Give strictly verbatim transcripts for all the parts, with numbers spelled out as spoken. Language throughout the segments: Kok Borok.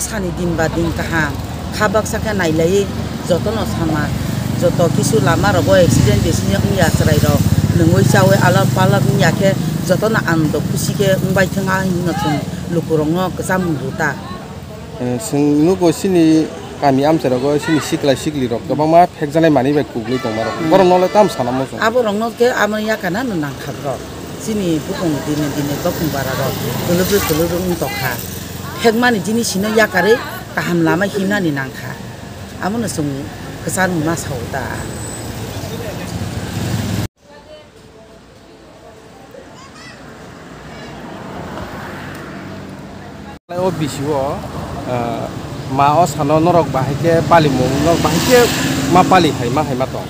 Sani din ba din kaham, kha baksa khe nailaiwi jotono sama, joto kisu lama rogo accident bisingo wngya chwrairok, nungwi chawi alak palak wngya khe jotono anando khusi khe wngbai thwng, a hino chwng lukurokno kwcham rw ta. Eh, chwng nugo chini kami amchairogo chini sikla siklirok kwbangma phekjaknai manwi bai kuklwi tongmarok. Hmm. Borokno le tamo sanamo chwng? Aborokno khe amo yakana no nangkha borok. Chini bukung dine dine bokung bararok kwlwbwi kwlwbwi wng tongkha. Phekmani jinisino yakarwi kaham lama himnani nangkha. Amono chwng kwchar ma sao ta. O bisi o, ah, ma o sano norok bahai khe palimung, norok bahai khe ma pali hai, ma hai ma tong?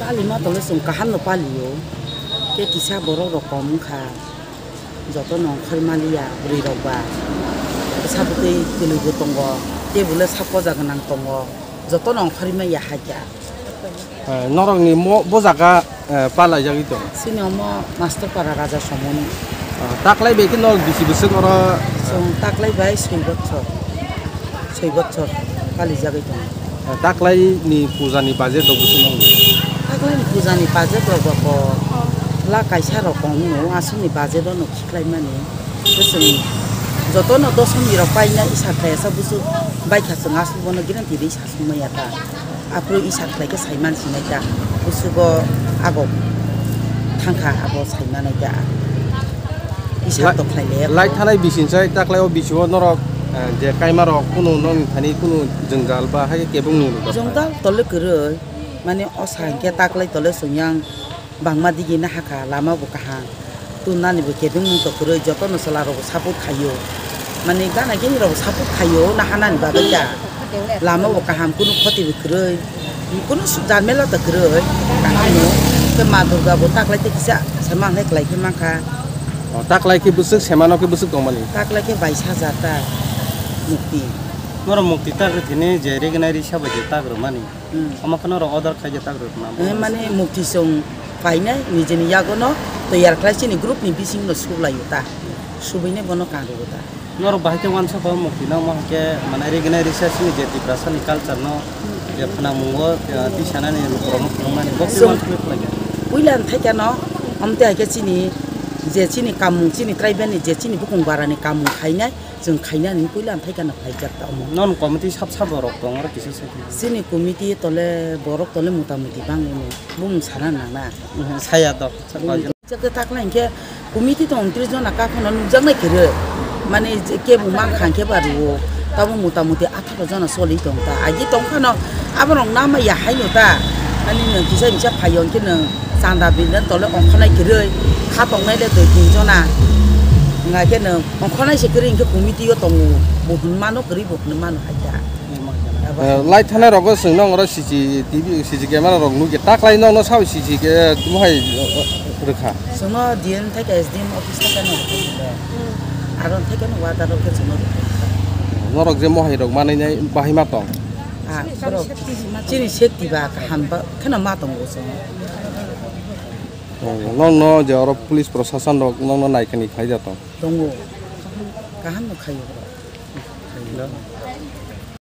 Pali ma tongwi chwng kaham no pali o. Khe kisa borok rok kom wngkha. Joto no ongkhor maliya bwrwi rok ba. Bwsa bwtwi kwlwi bo tongo. Tei bo le sak poja gwnang tongo. Joto no ongkhor maya hai kha. Eh, norokni mo-, bo jaga, eh, palaijagwi tong? Chini omo Master Para Raja Somoni. Ah, taklai bai khe norok bisi bwswk oro? Chwng taklai bai soi bochor, soi bochor palijagwi tongo. Ah, taklaini pujani budget rok bwswk nangni? Taklaini pujani budget rok ba ko lakh kaisa rok wng no, aswkni budget o no khiklaimani. Bwswk jotono dosomni rok paina isa khlai asa bwswk baikha chwng aswk bono guarantee rwi sa sung maya ta. Aphuru isa khlai khe saiman sinai ta. Bwswk o abo thangkha abo saimanai ta. Isa La-, to khlai le lai thanai bising chai taklai o bising o norok, eh, je kaima rok kunu nokni thani kunu jwngjal ba hai khe kebeng nung rw? Jwngjal tole kwrwi, mane osa hinkhe taklai tole chwng yang bangma digi nahakha, lama bo kaham, tun nani bo kebeng mung to kwrwi, jotono chwla rok bo support khaio, mane gana gini rok bo support khaio, nahanani bagwi ta. Lama bo kaham, kunu khoti bo kwrwi, kunu su-, jarmela ta kwrwi, kaham no. Khe Ma Durga bo taklai tei kisa sama hinlai kwlai khe mankha. O, taklai khe bwswk, semano khe bwswk tongmani? Taklai khe bais hajar ta mukti. Norok mukti tak rw thini je regnai risa bai je tak rw mani. Hmm. Omo khe norok order khai je tak rw khna. Eh, mane mukti song painai nijini yagono toyar khlai chini group ni bising no sublai ta. Subui ne bono kan rw ta. Norok bahai khe uansukha o mukti no, omo hai khe mane regnai risa chini je Tiprasa ni culture no je phwnamungo, eh, tisanani lukurok no phunukmani bo khe uansukha khlai kha. Puila thai khe no, amte hai khe chini je chini kamung, chini tribal ni je chini bukung bara ni kamung khainai, chwng khainani puila thai khe no khlaijak ta omo. Non committee sab sabo rok tong oro kisa se. Chini committee tole borok tole mota moti bangwi no bumung sana nang na. Mhm, saya to. Chakhe taklai hinkhe committee tong tris jona kaphano nukjaknai kwrwi. Mane je kebo mankha hinkhe ba rwo. Tamo mota moti atharo jona choli tong ta. Agi tong phano aborok nama ya haino ta. Mane nwng kisa misa phaio hinkhe nwng chanda bidal tole ongkhornai kwrwi. Kha tongnai le dui tin jona. Wngkha khe nwng ongkhornai se kwrwi hinkhe committee o tongo. Bo hwn mano kwrwi bo hwn mano hai ta. Eh, light thanai rogo chwng nong oro C C T V, C C camera rok nukya. Taklai nokno sao C C ke mohai rwkha? Chwngno D M thai khe S D M office thai khe no rwkha. Aro thai khe no water rok khe chwngno rwkha. Norok je mohai rok manwi nai bahai ma tong? Ah, borok chini safety ba kaham ba kheno ma tongo chwng. Oh, nokno je oro police prosason rok nokno naikani khlai ja tong? Tongo. Kaham no khaio borok.